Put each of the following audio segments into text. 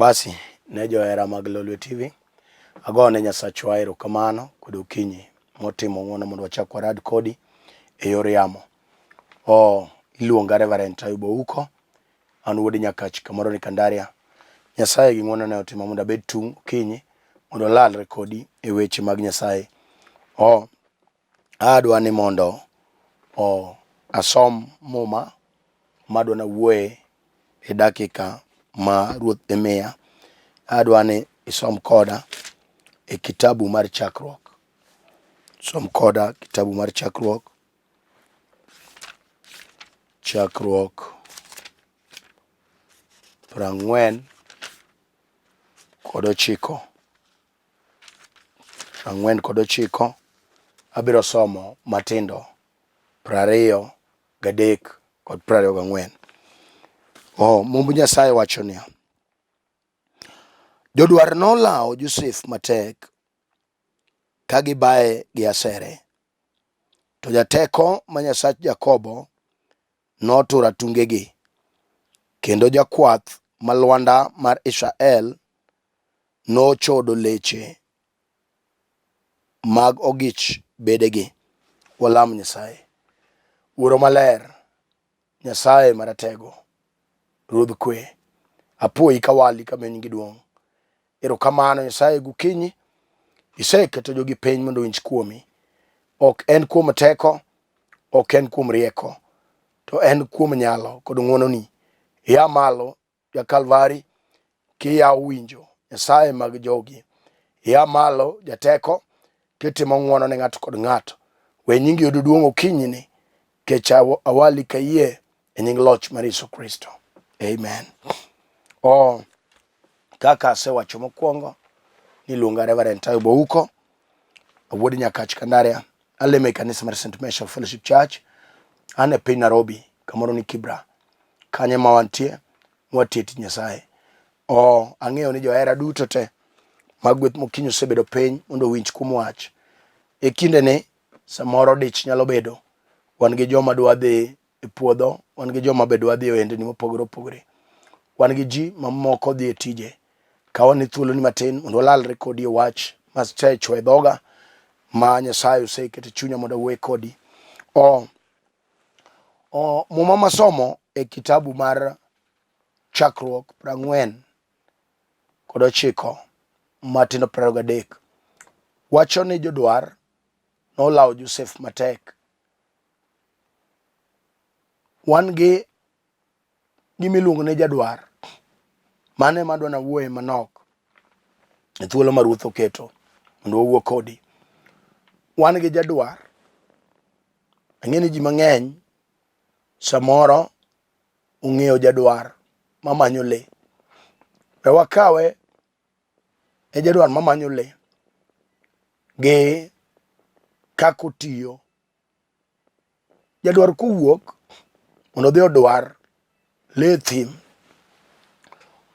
Basi ne johera mag Lolwe TV, agone Nyasachwa erokamano kod okinyi motimo ng'wono mondo wachak warad kodi e yor yamo. O iluonga Reverend Ayub Ouko, an wuod Nyakach kamoro ni Kandaria. Nyasaye gi ng'wonone otimo mondo abed tung' okinyi mondo walalre kodi e weche mag Nyasaye. O adwa ni mondo o asom muma madwa nawuoye e dakika ma Ruoth dhi miya. Adwa ni isom koda e kitabu mar Chakruok. Som koda kitabu mar Chakruok. Chakruok 49. 49 abiro somo matindo 23 kod 24. Oh, Mumb Nyasaye wacho niya, Jodwar nolawo Josef matek ka gibaye gi asere, to jateko ma Nyasach Jakobo noturo atungegi, kendo jakwath ma lwanda mar Israel nochodo leche mag ogich bedegi. Walam Nyasaye. Wuoro maler, Nyasaye maratego, Ruodh kwe, apuoyi kawali kameny gi duong'. Erokamano Nyasaye gokinyi, iseketo jogi piny mondo owinj kuomi. Ok en kuom teko, ok en kuom rieko, to en kuom nyalo kod ng'wononi. Ia malo ja Kalvari kiyawo winjo Nyasaye mag jogi. Ia malo jateko kitimo ng'wono ne ng'ato kod ng'ato. We nyingi yud duong' okinyini kech awali kayie e nying loch mar Yesu Kristo. Amen. Oh, kaka asewacho mokwongo niluonga Reverend Tayo Bouko, wuod Nyakach Kandaria, alemo e kanisa mar St. Michael Fellowship Church, an e piny Nairobi, kamoro ni Kibra. Kanye ma wantie, mwatiye tich Nyasaye. O, ang'eyo ni johera duto te mag gweth mokinyi osebedo piny mondo owinj kuom wach. E kindeni, samoro dich nyalo bedo. Wan gi joma dwa dhi e puodho, wan gi joma be dwa dhi e ohendni mopogore opogore. Wan gi ji mamoko dhi e tije. Kaw ane thuoloni matin mondo walalre kodi e wach masechwo e dhoga ma Nyasaye oseketo e chunya mondo awuoye kodi. O, o, muma masomo e kitabu mar Chakruok 49 matindo 23 wacho ni jodwar nolawo Josef matek. Wan gi gima iluongo ni jadwar. Mano ema adwa nawuoye manok e thuolo ma Ruoth oketo mondo wawuo kodi. Wan gi jadwar. Ang'e ni ji mang'eny samoro ong'eyo jadwar mamanyo le. We wakawe e jadwar mamanyo le gi kaka otiyo. Jadwar kowuok mondo odhi odwar le e thim,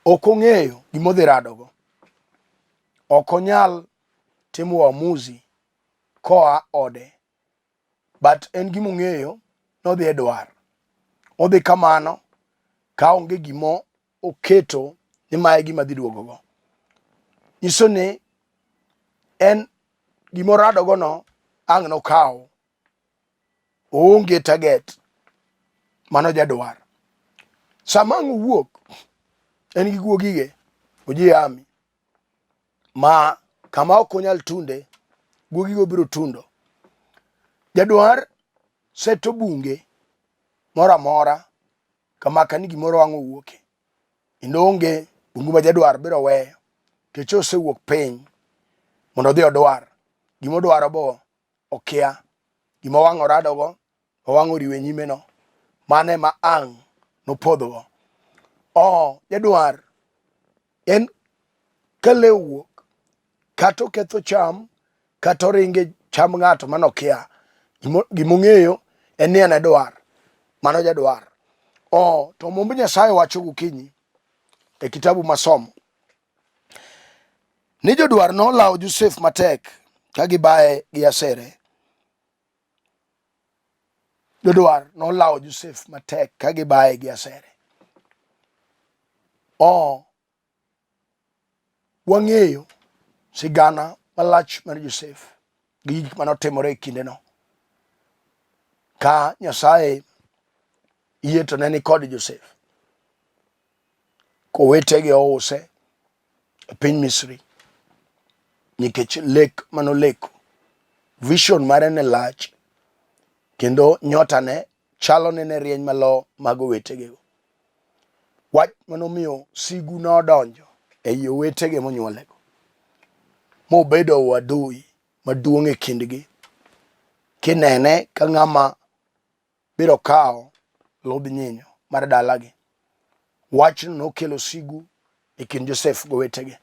ok ong'eyo gima odhi radogo. Ok onyal timo uamuzi koa ode, but en gima ong'eyo ni odhi e dwar. Odhi kamano ka onge gima oketo ni mae gima adhi duogogo. Nyiso ni en gima oradogono ang' nokaw. Oonge target. Mano jadwar. Sama ang' owuok, en gi guogige, ojihami ma kama ok onyal tunde, guogigo biro tundo. Jadwar seto bunge moro amora kama kani gimoro ang' owuoke. Kendo onge bungu ma jadwar biro weyo nikech osewuok piny mondo odhi odwar. Gima odwaro bo okia. Gima wang' oradogo, owang' oriwo e nyimeno. Mano ema ang' nopodhogo. Oh, jadwar en ka le owuok kata oketho cham kata oringe cham ng'ato mano okia. Gimong'eyo en ni en e dwar. Mano jadwar. Oh, to Mumb Nyasaye wacho gokinyi e kitabu masomo ni jodwar nolawo Josef matek ka gibaye gi asere. Jodwar nolawo Josef matek ka gibaye gi asere. Oh, Wang'eyo sigana malach mar Josef gi gik mane otimore e kindeno. Ka Nyasaye yie to ne ni kod Josef. Kowetegi ouse e piny Misri nikech lek manoleko. Vision mare ne lach kendo nyotane chalo ni ne rieny malo mag owetegego. Wach manomiyo sigu nodonjo ei owetege monyuolego mobedo uadui maduong' e kindgi kinene ka ng'ama biro kawo ludh nyinyo mar dalagi. Wachno nokelo sigu e kind Josef gowetege.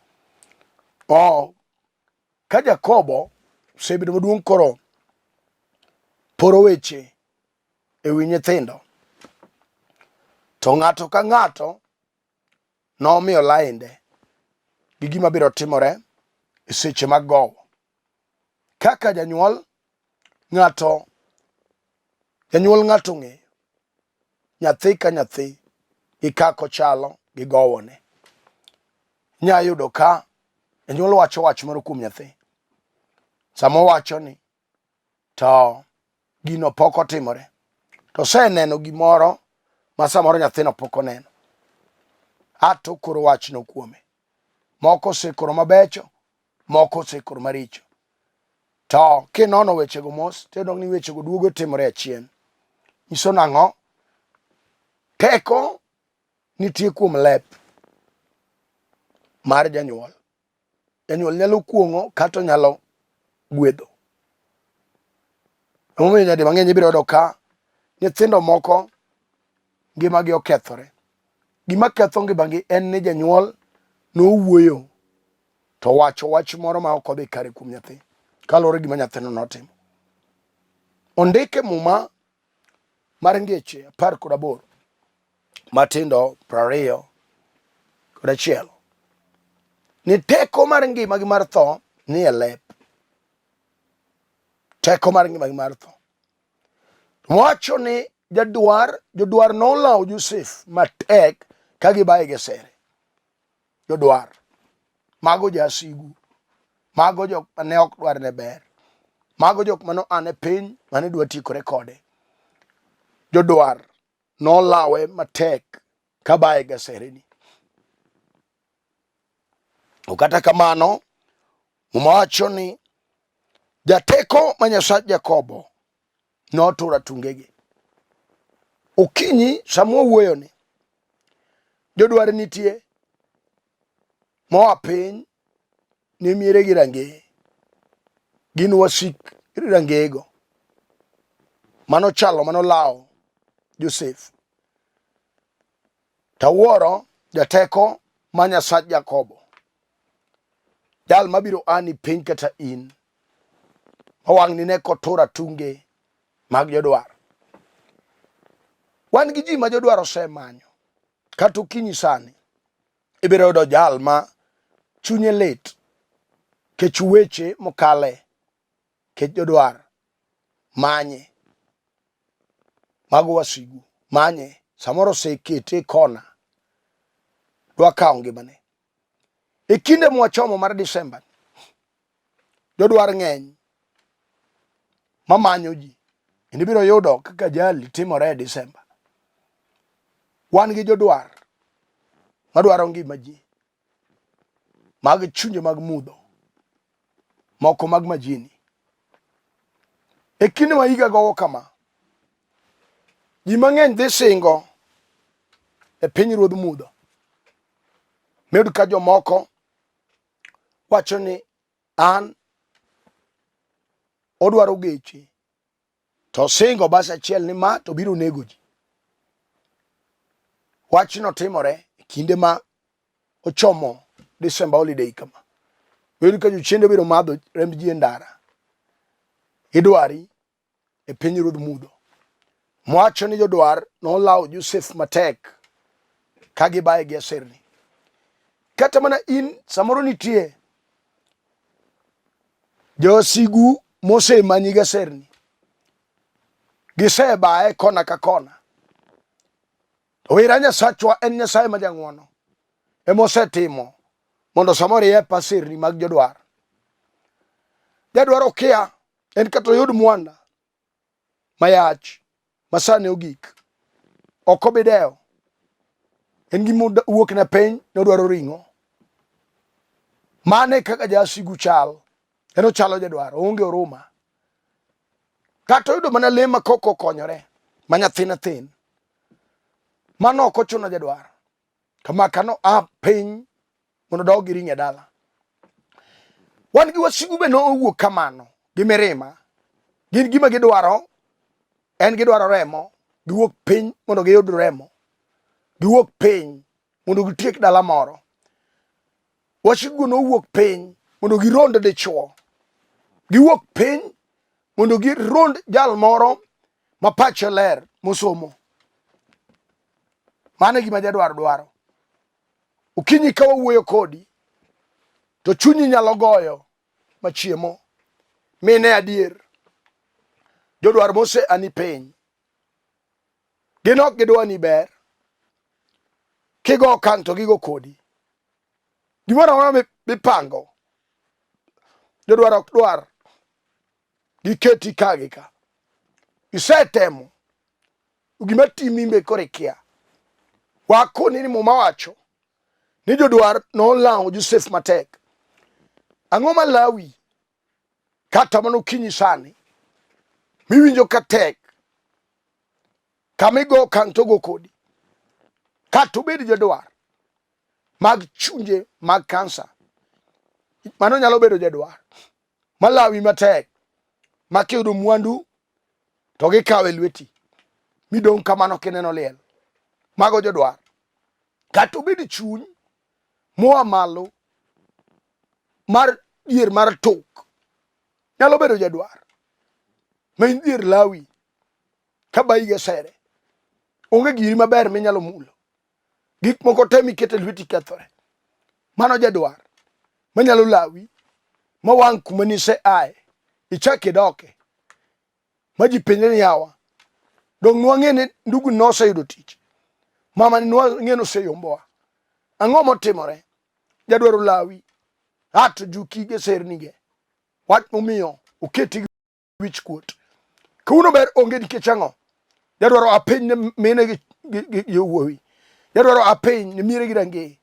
Oh, ka Jakobo osebedo maduong' koro poro weche e wi nyithindo, to ng'ato ka ng'ato nomiyo lainde gi gima biro timore e seche mag gowo. Kaka janyuol ng'ato janyuol ng'ato ong'eyo nyathi ka nyathi gi kaka ochalo gi gowone. Inya yudo ka janyuol wacho wach moro kuom nyathi. Sama owacho ni to gino pok otimore. To oseneno gimoro ma samoro nyathino pok oneno. Ato koro wachno kuome. Moko osekoro mabecho, moko osekoro maricho. To kinono wechego mos, tiyudo ni wechego duogo timore achien. Nyiso nang'o? Teko nitie kuom lep mar janyuol. Janyuol nyalo kuong'o kata onyalo gwedho. Emomiyo nyadi mang'eny ibiro yudo ka nyithindo moko ngimagi okethore. Gima ketho ngimagi en ni janyuol nowuoyo to owacho wach moro ma ok odhi kare kuom nyathi kaluwore gi gima nyathino notimo. Ondik e muma mar ngeche 18 matindo 21 ni teko mar ngima gi mar tho ni e lep. Teko mar ngima gi mar tho. Wacho ni jadwar jodwar nolawo Josef matek ka gibaye gi sere. Jodwar mago jasigu, mago jok mane ok dwar ne ber, mago jok mane oa ne piny mane dwa tiekore kode. Jodwar nolawe matek ka baye gi aserni. To kata kamano, Muma wacho ni jateko ma Nyasach Jakobo noturo atungegi. Okinyi sama wawuoyoni, jodwar nitie moa piny ne miere gi rangeye. Gin wasik rangeyego. Mano chalo mano lawo Josef. Tawuoro jateko ma Nyasach Jakobo. Jal mabiro ani piny kata in. Ma wang'ni ne kotur atunge mag jodwar. Wan gi ji ma jodwar osemanyo. Kata okinyi sani ibiro yudo jal ma chunye lit kech weche mokale kech jodwar manye. Mago wasigu manye samoro osekete e kona dwa kawo ngimane. E kinde mwachomo mar Disemba jodwar ng'eny mamanyo ji kendo ibiro yudo kaka jali timore e Disemba. Wan gi jodwar madwaro ngima ji mag chunje mag mudho moko mag majini. E kinde ma higa gowo kama, ji mang'eny dhi singo e piny ruodh mudho. Miyud ka jomoko wacho ni an odwaro geche to osingo bas achiel ni ma to biro nego ji. Wachno timore e kinde ma ochomo December holiday kama. Miyud ka jochiende biro madho remb ji e ndara. Idwari e piny ruodh mudho. Mwacho ni jodwar nolawo Josef matek ka gibaye gi aserni. Kata mana in samoro nitie jowasigu mosemanyi gi aserni. Gisebaye kona ka kona. Owira Nyasachwa en Nyasaye ma jang'wono. Ema osetimo Mondo samoro iye pasirni mag jodwar. Jadwar okia en kata oyud mwanda mayach masani ogik ok obi dewo. En gima wuok ne piny nodwaro ring'o. Mano e kaka jasigu chal. En ochalo jadwar, oonge oruma. Kata oyudo mana le ma koko okonyore, ma nyathine thin. Mano ok ochuno jadwar. Kama kano a piny mondo odog gi ring'o e dala. Wan gi wasigu be nowuok kamano gi mirima. Gin gima gidwaro en gidwaro remo, giwuok piny mondo giyud remo. Giwuok piny mondo gitiek dala moro. Wasigu nowuok piny mondo girond dichuo. Giwuok piny mondo girond jal moro ma pache ler mosomo. Mano e gima jadwar dwaro. Okinyi ka wawuoyo kodi to chunyi nyalo goyo machiemo mine adier jodwar mose ani piny gin ok gidwa ni ber kigo okang' to gigo kodi gimoro amora mipango jodwar ok dwar giketi ka gi ka isetemo gima timi be koro ikia. Wakoni ni Muma wacho ni jodwar nolawo Josef matek. Ang'o ma lawi kata mana okinyi sani miwinjo ka tek kama igo okang' to go kodi kata obed jodwar mag chunje mag kansa mano nyalo bedo jadwar malawi matek ma kiyudo mwandu to gikawo e lweti midong' kamano kineno liel. Mago jodwar. Kata obed chuny moa malo mar dhier mar tok nyalo bedo jadwar ma in dhier lawi ka bayi gi sere onge giri maber minyalo mulo gik moko te miketo e lweti kethore mano jadwar manyalo lawi ma wang' kuma nise aye ichak idoke ma ji penjre ni yawa dong' nwang'e ni ndugu noseyudo tich mama ni nwang'e ni oseyombowa ang'o motimore jadwaro lawi ato juki gi sernige wach momiyo oketi wich kuot. Kawuono ber onge nikech ang'o? Jadwaro apiny ne mine gi yowuowi. Jadwaro apiny ne miere gi rangeye.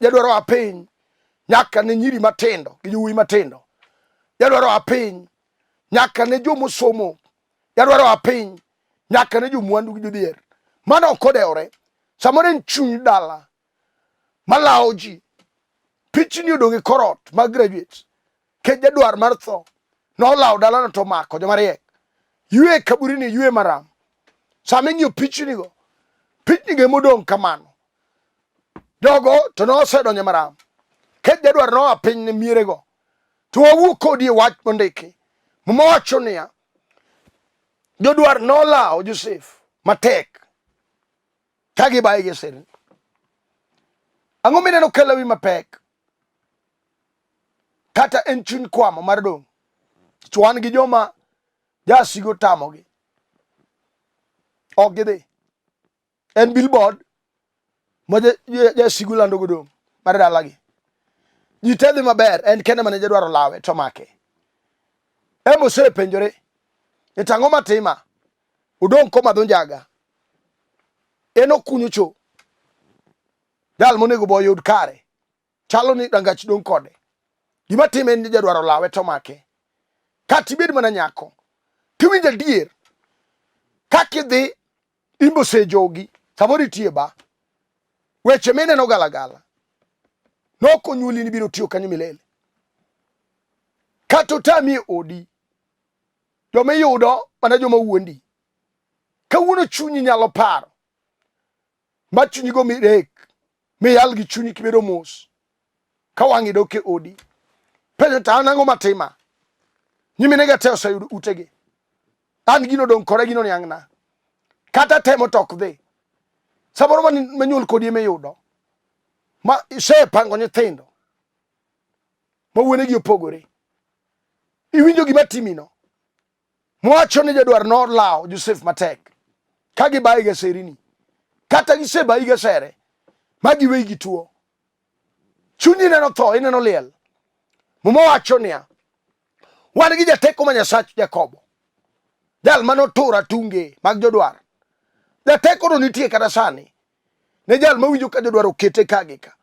Jadwaro apiny nyaka ne nyiri matindo gi yowuowi matindo. Jadwaro apiny nyaka ne jomosomo. Jadwaro apiny nyaka ne jomwandu gi jodhier. Mano ok odewore. Samoro en chuny dala malawo ji. Pichni odong' e korot mag graduates. Kech jadwar mar tho nolawo dalano to omako joma riek. Ywe kaburini ywe maram. Sama ing'iyo pichnigo, pichnigo emodong' kamano. Jogo to nosedonjo maram. Kech jadwar noa piny ne mierego. To wawuo kodi e wach mondiki. Muma wacho niya, jodwar nolawo Josef matek ka gibaye gi sirni. Ang'o mineno ka lawi mapek? Kata en chuny kwamo mar dong'. Wan gi joma jasigo tamogi. Ok gidhi. En billboard ma jasigu lando go dong' mar dalagi. Ji te dhi maber, en kende mane jadwaro lawe to make. Em osepenjore, ni to ang'o matima? Odong' komadho njaga. En okunyo cho. Jal monego bo oyud kare. Chalo ni rangach dong' kode. Gima time en ni jadwaro lawe to make. Kata ibed mana nyako, tiwinjo adier kaka idhi imbe osejogi, samoro itie ba. Weche mineno galagala nok onyuoli ni biro tiyo kanyo milele. Kata otami e odi, joma iyudo mana joma wuondi. Kawuono chunyi nyalo paro ma chunyi go mirek miyal gi chunyi kibedo mos ka wang'i dok e odi. Penjo to an ang'o matima? Nyiminega te oseyudo utegi. An gino dong' kore gino niang'na. Kata temo to ok dhi. Samoro manyuol kodi ema iyudo. Ma isepango nyithindo ma wuonegi opogore. Iwinjo gima timino. Mwacho ni jadwar nolawo Josef matek ka gibaye gi aserini. Kata gisebayi gi asere ma giweyi gi tuo. Chunyi neno tho, ineno liel. Muma wacho niya, wan gi jateko ma Nyasach Jakobo, jal mane oturo atunge mag jodwar. Jatekono nitie kata sani ne jal mawinjo ka jodwar okete ka gi ka,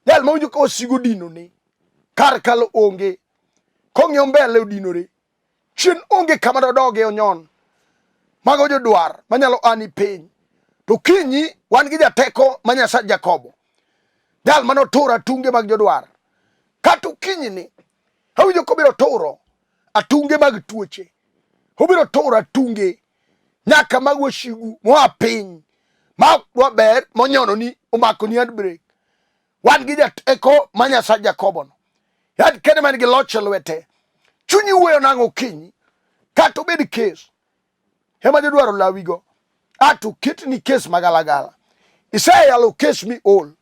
jal mawinjo ka wasigu odinone, kar kalo onge, kong'iyo mbele odinore, chien onge kama dodoge onyon. Mago jodwar manyalo ani piny. To kinyi wan gi jateko ma Nyasach Jakobo, jal mane oturo atunge mag jodwar. Kata okinyi ni awinjo kobiro turo atunge mag tuoche, obiro turo atunge nyaka mag wasigu moa piny ma ok dwa ber monyono ni omako ni handbrake. Wan gi jateko ma Nyasach Jakobo no. Yad kende man gi loch e lwete. Chunyi wuoyo nang'o okinyi kata obed kes ema jodwaro lawigo ato ketni kes magalagala. Iseyalo kes mi ol.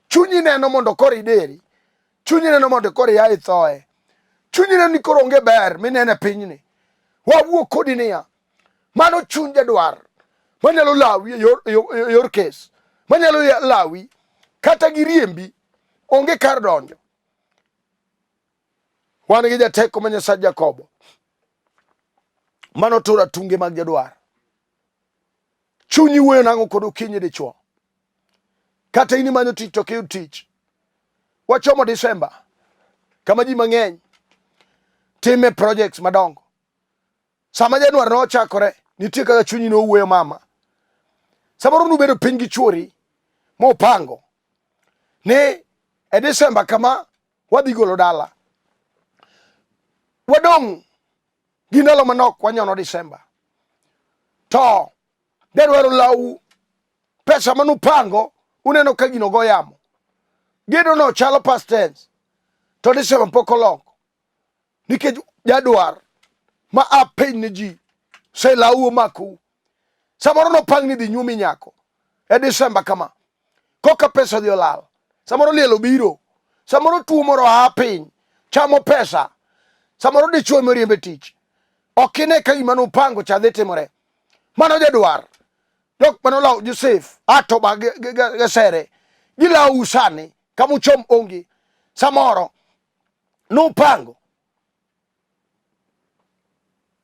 Chunyi neno mondo koro ideri. Chunyi neno mondo koro ia ithoe. Chunyi neno ni koro onge ber mineno e pinyni. Wawuo kodi niya, mano chuny jadwar manyalo lawi e yor, e yor, e yor kes manyalo lawi kata giriembi onge kar donjo. Wan gi jateko ma Nyasach Jakobo mano turo atunge mag jadwar. Chunyi wuoyo nang'o kod okinyi dichuo? Kata in imanyo tich to ok iyud tich. Wachomo Disemba kama ji mang'eny time projects madongo. Sama Januar nochakore, nitie kaka chunyi nowuoyo mama. Samoro nubedo piny gi chuori mopango ni e Disemba kama wadhi golo dala. Wadong' gi ndalo manok wanyono Disemba. To jadwaro lawu pesa manupango uneno ka gino go yamo. Gedo no chalo past tense. To Disemba pok oloko. Nikech jadwar ma a piny ne ji selawu omakou. Samoro nopang ni dhi nyuomi nyako e Disemba kama. Koka pesa odhi olal. Samoro liel obiro. Samoro tuo moro a piny chamo pesa. Samoro dichuo moriembe tich. Ok ine ka gima nupango cha dhi timore. Mano jadwar. Jok mane olawo Josef atoba gi sere. Gilawu sani kama uchom onge. Samoro nupango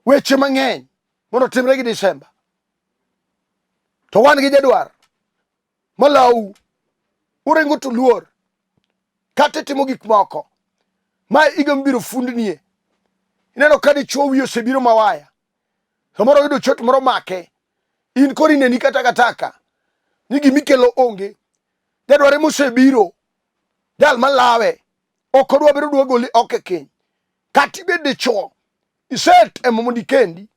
weche mang'eny mondo otimre gi Disemba. To wan gi jadwar malawu uringo to luor kata itimo gik moko ma higa mibiro fundnie. Ineno ka dichuo wiye osebiro mawaya, samoro oyudo chot moro make, in koro ineni ka takataka ni gimikelo onge. Jadwar ema osebiro, jal malawe ok odwa bedo dwa goli oko e keny. Kata ibed dichuo isetemo mondo ikendi,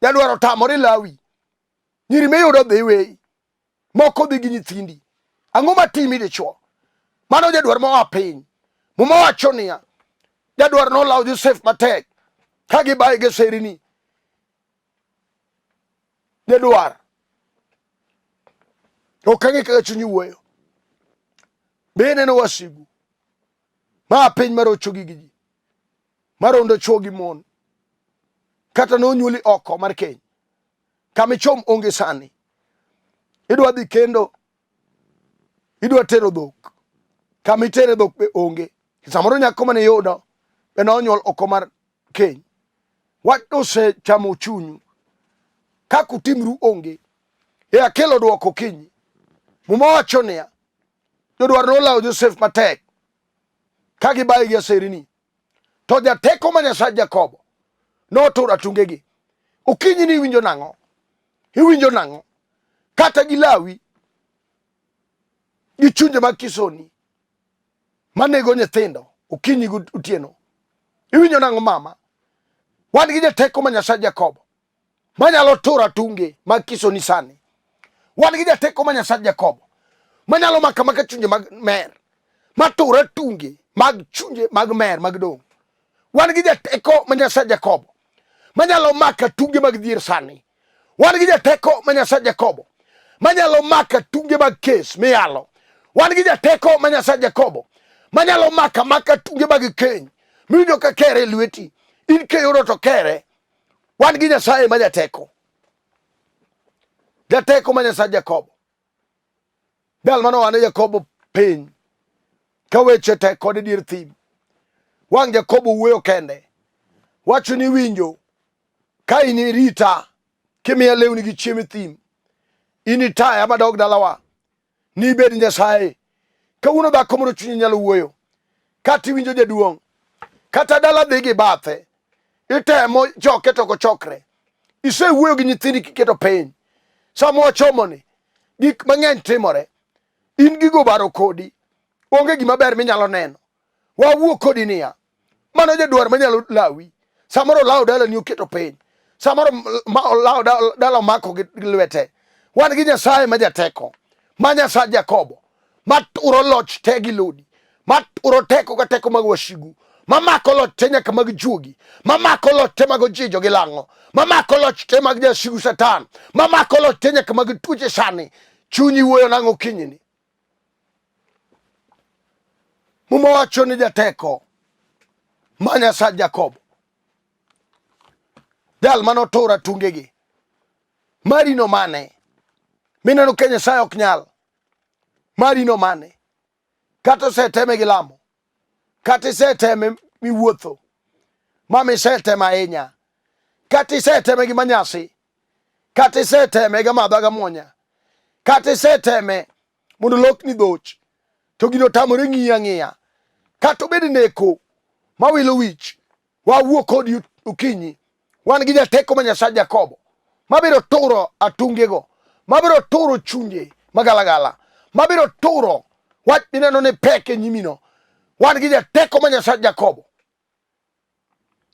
jadwar otamore lawi, nyiri miyudo dhi weyi, moko dhi gi nyithindi. Ang'o matimi dichuo? Mano jadwar moa piny. Muma wacho niya, jadwar nolawo Josef matek ka gibaye gi serini. Jadwar ok ang'e kaka chunyi wuoyo. Be ineno wasigu ma piny marocho gi ji marondo chwo gi mon kata nonyuoli oko mar keny kama ichom onge sani idwa dhi kendo idwa tero dhok kama itere dhok be onge samoro nyako mane iyudo be nonyuol oko mar keny wach osechamo chunyu kaka utimru onge e akelo dwoko kinyi muma wacho niya jodwar nolawo Josef matek ka gibaye gi aserini to jateko ma Nyasach Jakobo noturo atungegi. Okinyi ni iwinjo nang'o? Iwinjo nang'o? Kata gi lawi gi chunje mag kisoni manego nyithindo okinyi gotieno. Iwinjo nang'o mama? Wan gi jateko ma Nyasach Jakobo manyalo turo atunge mag kisoni sani. Wan gi jateko ma Nyasach Jakobo manyalo maka maka chunje mag mer matur atunge mag chunje mag mer mag dong'. Wan gi jateko ma Nyasach Jakobo manyalo maka tunge mag dhier sani. Wan gi jateko ma Nyasach Jakobo manyalo maka tunge mag kes miyalo. Wan gi jateko ma Nyasach Jakobo manyalo maka maka tunge mag keny miyudo ka kere e lweti in kiyudo to kere. Wan gi Nyasaye ma jateko, jateko ma Nyasach Jakobo, jal mane oa ne Jakobo piny. Ka weche tek kod e dier thim, wang' Jakobo wuoyo kende. Wacho ni winjo, ka in irita, kimiya lewni gi chiemo e thim, in itaya madog dalawa, nibed Nyasaye. Kawuono dhako moro chunye nyalo wuoyo, kata iwinjo jaduong', kata dala dhi gi bathe, itemo choke to ok ochokre. Isewuoyo gi nyithindi kiketo piny. Sama wachomoni, gik mang'eny timore. In gigo baro kodi, onge gima ber minyalo neno. Wawuo kodi niya, mano jadwar manyalo lawi. Samoro olawo dalani oketo piny, samoro ma olawo dala omako gi lwete. Wan gi Nyasaye ma jateko, ma Nyasaye Jakobo, ma turo loch te gi lodi, ma turo teko ka teko mag wasigu, ma mako loch te nyaka mag juogi, ma mako loch te mag ojijo gi lang'o, ma mako loch te mag jasigu Satan, ma mako loch te nyaka mag tuoche sani. Chunyi wuoyo nang'o kinyini? Muma wacho ni jateko ma Nyasach Jakobo, jal mane oturo atungegi, marino mane mineno ka Nyasaye ok nyal, marino mane kata oseteme gi lamo, kata iseteme miwuotho, mama isetemo ahinya, kata iseteme gi manyasi, kata iseteme gi madha gamuonya, kata iseteme mondo olokni dhoch to gino otamore ng'iyi ang'iya kata obed neko mawilo wich wawuo kodi okinyi wan gi jateko ma Nyasaye Jakobo mabiro turo atungego mabiro turo chunje magalagala mabiro turo wach mineno ni pek e nyimino wan gi jateko ma Nyasaye Jakobo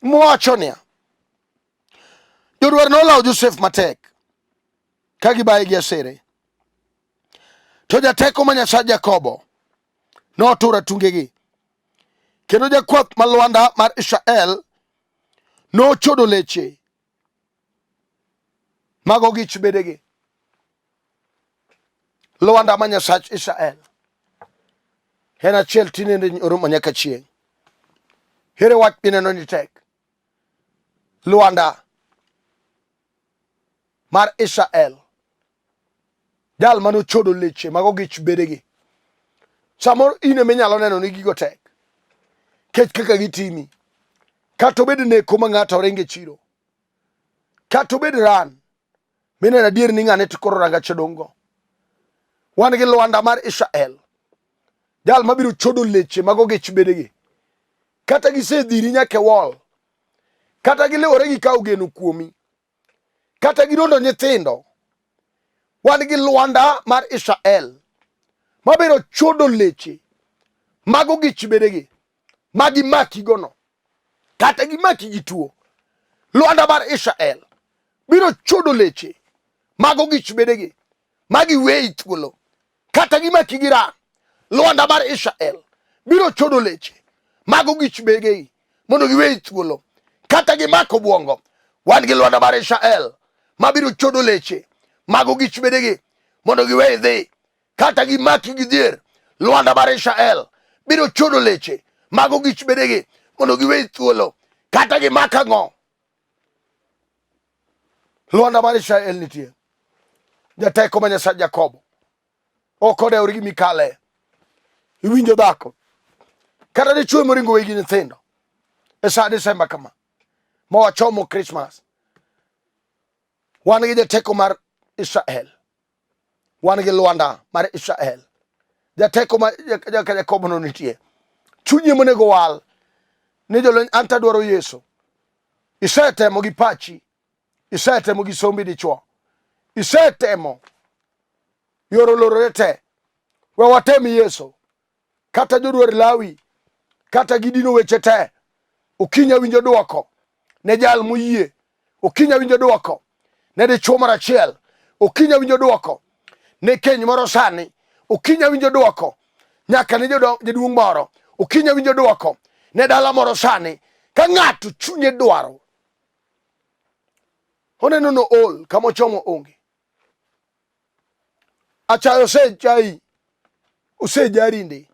mowacho niya jodwar nolawo Josef matek ka gibaye gi asere to jateko ma Nyasach Jakobo noturo atungegi kendo jakwath ma lwanda mar Israel nochodo leche mag ogich bedegi. Lwanda ma Nyasach Israel en achiel tinende oromo nyaka chieng'. Here wach mineno ni tek. Lwanda mar Israel jal mane ochodo leche mag ogich bedegi. Samoro in ema inyalo neno ni gigo tek kech kaka gitimi, kata obed neko ma ng'ato ringo e chiro, kata obed ran mineno adier ni ng'ane to koro rangach odong'go. Wan gi lwanda mar Israel, jal mabiro chodo leche mag ogich bedegi, kata gisedhiri nyaka e wall, kata giliwore gikawo geno kuomi, kata girondo nyithindo. Wan gi lwanda mar Israel mabiro chodo leche mag ogich bedegi ma gimakigono, kata gimaki gi tuo. Lwanda mar Israel biro chodo leche mag ogich bedegi ma giweyi thuolo, kata gimaki gi ran. Lwanda mar Israel biro chodo leche mag ogich bedegi mondo giweyi thuolo, kata gimako obwongo. Wan gi lwanda mar Israel mabiro chodo leche mag ogich bedegi mondo giweyi dhi, kata gimaki gi dhier. Lwanda mar Israel biro chodo leche mag ogich bedegi mondo giweyi thuolo, kata gimak ang'o. Lwanda mar Israel nitie, jateko ma Nyasach Jakobo ok odewore gi mikale. Iwinjo dhako kata dichwo moringo wegi nyithindo e sa Desemba kama ma wachomo Krismas, wan gi jateko mar Israel, wan gi lwanda mar Israel, jateko ma jaka Jakobo no nitie. Chunyi monego wal ni jolweny, an tadwaro Yesu. Isetemo gi pachi, isetemo gi sombi dichwo, isetemo yoro olorore te. We watem Yesu, kata jodwar Lawi, kata gidino weche te. Okinyi awinjo dwoko ne jal moyie, okinyi awinjo dwoko ne dichwo moro achiel, okinyi awinjo dwoko ne keny moro sani, okinyi awinjo dwoko nyaka ne jaduong' moro, okinyi awinjo dwoko ne dala moro sani. Ka ng'ato chunye dwaro, oneno no ol kama ochomo onge. Achayo osechayi, osejari ndi,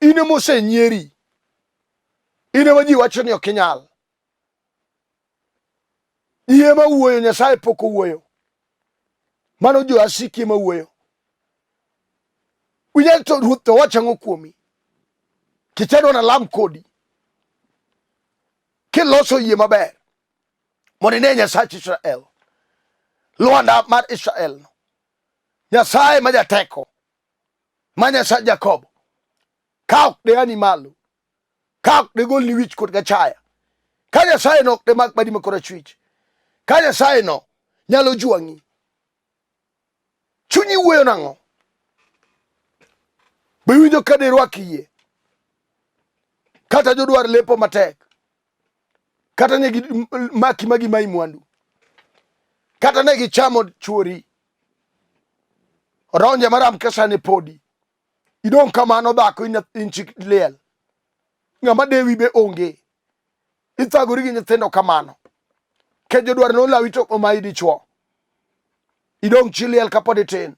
in ema osenyieri, in ema ji wacho ni ok inyal. Ji ema wuoyo, Nyasaye pok owuoyo. Mano jo asiki ema wuoyo. Winja to ruoth to wacho ang'o kuomi? Kichadwa na lam kodi. Kiloso yie maber mondo ine Nyasach Israel. Lwanda mar Israel no. Nyasaye ma jateko ma Nyasach Jakobo ka ok deani malo ka ok degolni wich kod gachaya ka Nyasaye no ok demak badi ma korachwich ka Nyasaye no nyalo jwang'i chunyi wuoyo nang'o be iwinjo ka dirwak yie kata jodwar lepo matek kata ne gimaki ma gimayi mwandu kata ne gichamo chuori odonje maram ka sani podi idong' kamano dhako in chik liel ng'ama dewi be onge ithagori gi nyithindo kamano ke jodwar nolawi to omayi dichuo idong' chi liel kapod itin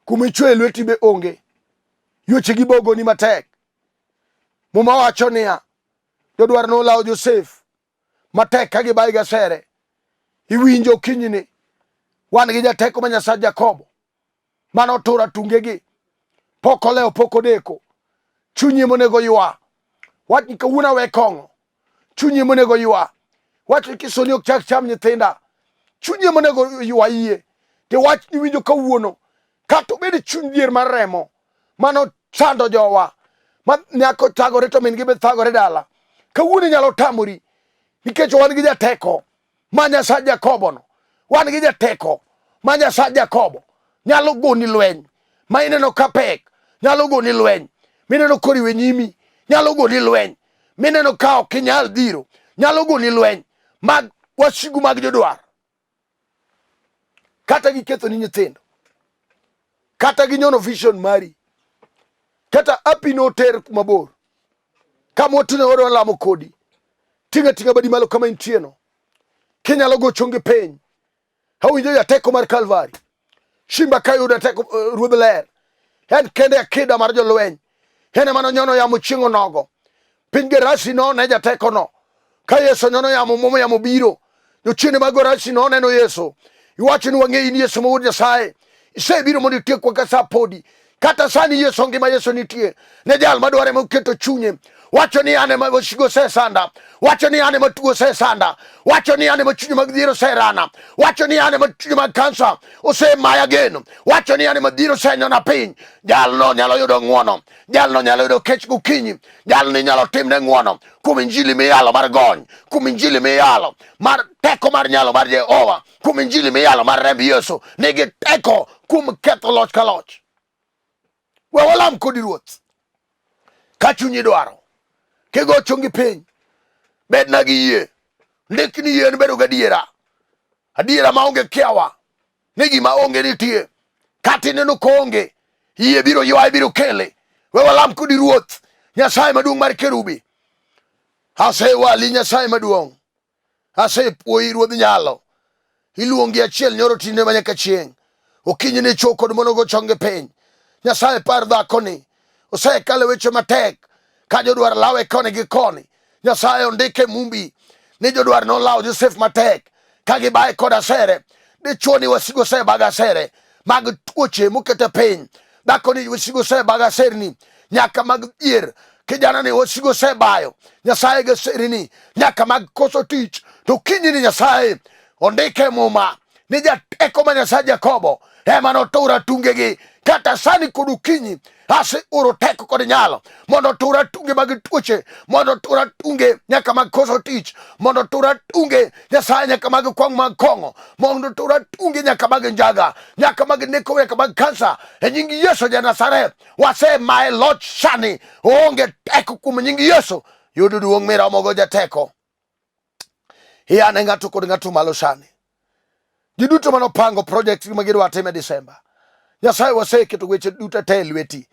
kuma ichwe lweti be onge yuoche gi bogoni matek muma wacho niya jodwar nolawo Josef matek ka gibaye gi asere. Iwinjo okinyini wan gi jateko ma Nyasach Jakobo mane oturo atungegi, pok olewo pok odeko. Chunyi monego ywa wach ni kawuono awe kong'o, chunyi monego ywa wach ni kisoni ok chak cham nyithinda, chunyi monego ywa yie te wach ni winjo kawuono kata obed chuny dhier mar remo mano chando jowa ma nyako thagore to min gi be thagore dala kawuono inyalo tamori nikech wan gi jateko ma Nyasach Jakobo no wan gi jateko ma Nyasach Jakobo nyalo goni lweny ma ineno ka pek nyalo goni lweny mineno koriwe nyimi nyalo goni lweny mineno ka ok inyal dhiro nyalo goni lweny mag wasigu mag jodwar kata giketho ni nyithindo kata ginyono vision mari kata api noter mabor kama watune wadwa lamo kodi tinga tinga badi malo kama intie no kinyalo go chongi piny awinjo jateko mar Kalvari Simba ka yudo teko ruodh ler en kende akida mar jolweny en ema nonyono yamo chieng' onogo piny Gerasi none jatekono ka Yesu nyono yamo momo yamo biro jochiende mag Gerasi noneno Yesu iwacho ni wang'eyi ni Yesu ma wuod Nyasaye isebiro mondo itiekwa ka sa podi kata sani Yesu ngima Yesu nitie ne jal madware moketo chunye wacho ni an ema wasigu osesanda wacho ni an ema tuo osesanda wacho ni an ema chunye mag dhier oserana wacho ni an ema chunye mag kansa osemaya geno wacho ni an ema dhier osenyona piny jalno nyalo yudo ng'wono jalno nyalo yudo kech gokinyi jalni nyalo timne ng'wono kuom injili miyalo mar gony kuom injili miyalo mar teko mar nyalo mar Jehova kuom injili miyalo mar remb Yesu nigi teko kuom ketho loch ka loch. We walam kodi Ruoth ka chunyi dwaro kigo chongi piny bedna gi yie ndik ni yie en bedo gadiera adiera maonge kiawa ni gima onge nitie kata ineno koonge yie biro ywaye biro kele we walam kodi Ruoth Nyasaye maduong' mar kerubi asewali Nyasaye maduong' Asepuoyi ruodh nyalo. Iluongi achiel nyoro tinde ma nyaka chieng'. Okinyi ne chwo kod mon ogo chonge piny. Nyasaye par dhakoni. Osekalo weche matek ka jodwar lawe koni gi koni. Nyasaye ondike mumbi ni jodwar nolawo Josef matek ka gibaye kod asere. Dichwo ni wasigu osebago asere mag tuoche mokete piny. Dhako ni wasigu osebago aserni nyaka mag dhier kijana ni wasigu osebayo Nyasaye gi aserni nyaka mag koso tich to kinyi ni Nyasaye ondike muma ni jateko ma Nyasaye Jakobo ema notur atungegi kata sani kod okinyi aseoro teko kod nyalo mondo otur atunge mag tuoche mondo otur atunge nyaka mag koso tich mondo otur atunge Nyasaye nyaka mag kwang' mag kong'o mondo otur atunge nyaka mag njaga nyaka mag neko nyaka mag kansa e nying Yesu ja Nazareth wasemaye loch sani oonge teko kuom nying Yesu yud duong' miromogo jateko iyane ng'ato kod ng'ato malo sani ji duto mane opango project ma gidwa time Desemba Nyasaye waseketo weche duto te e lweti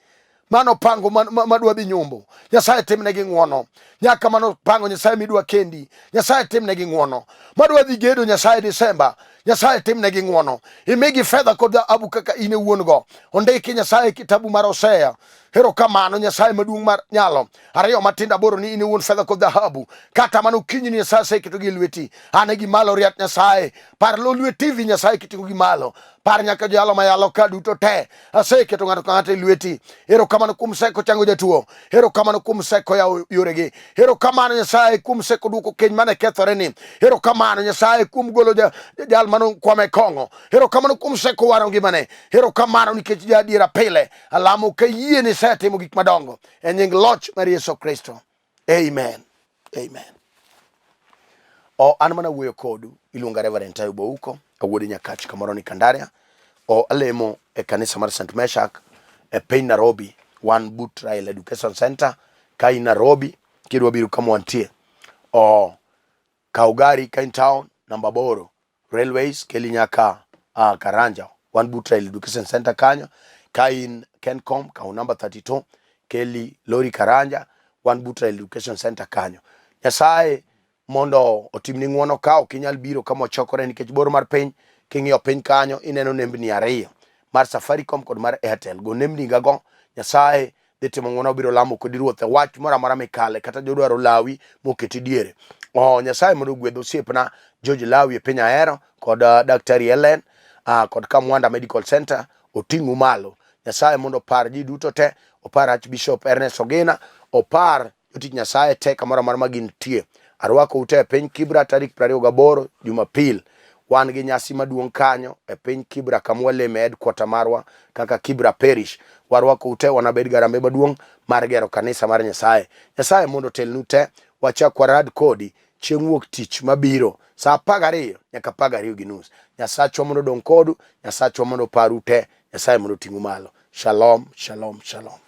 mano pango madwa dhi nyombo Nyasaye timnegi ng'wono nyaka mano pango Nyasaye midwa kendi Nyasaye timnegi ng'wono madwa dhi gedo Nyasaye Desemba Nyasaye timnegi ng'wono. Imigi fedha kod dhahabu kaka in e wuon-go. Ondiki Nyasaye e kitabu mar Hosea. Erokamano Nyasaye maduong' mar nyalo. Ariyo matindo aboro ni in e wuon fedha kod dhahabu. Kata mana okinyi ni Nyasaye oseketogi e lweti. An e gimalo riat Nyasaye. Par Lolwe TV Nyasaye kiting'o gi malo. Par nyaka joyalo mayalo ka duto te. Aseketo ng'ato ka ng'ato e lweti. Erokamano kuom seko chango jatuo. Erokamano kuom seko yawo yoregi. Erokamano Nyasaye kuom seko duoko keny mane kethore ni. Erokamano Nyasaye kuom golo jal mane kwame kong'o. Erokamano kuom seko waro ngimane. Erokamano nikech ja adiera pile. Alamo ka yie ni isetimo gik madongo. E nying loch mar Yesu Kristo. Amen. Amen. O an mana wuoyo kodu iluonga Reverend Tayo Bouko awuod Nyakach kamoro ni Kandaria. O alemo e kanisa mar St. Meshak e piny Nairobi wan but Raila Education Center ka in Nairobi kidwa biro kama wantie. O kaw gari ka in town namba 8 Railways keli nyaka Karanja wan but Raila Education Center kanyo. Ka in Kencom kaw namba 32 keli lori Karanja wan but Raila Education Center kanyo. Nyasaye mondo otimni ng'wono ka ok inyal biro kama wachokore nikech bor mar piny. King'iyo piny kanyo ineno nembni ariyo mar Safaricom kod mar Airtel. Go nembni gago Nyasaye dhi timo ng'wono obiro lamo kodi ruoth e wach moro amora mikale kata jodwaro lawi moketi diere. Oh, Nyasaye mondo ogwedh osiepna George Lawi e piny Ahero kod Daktari Helen kod Kamwanda Medical Center oting'u malo. Nyasaye mondo opar ji duto te, opar Archbishop Ernest Ogina, opar jotich Nyasaye te kamoro amora ma gintie. Arwakou te e piny Kibra tarik 28 Jumapil. Wan gi nyasi maduong' kanyo e piny Kibra kama waleme headquarter marwa kaka Kibra Parish. Warwakou te wanabed garambe maduong' mar gero kanisa mar Nyasaye. Nyasaye mondo otelnu te, wachak warad kodi chieng' wuok tich mabiro saa 12 nyaka 12:30. Nyasachwa mondo odong' kodu, Nyasachwa mondo oparu te, Nyasaye mondo oting'u malo. Shalom, shalom, shalom.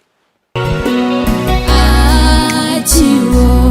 Achiwo.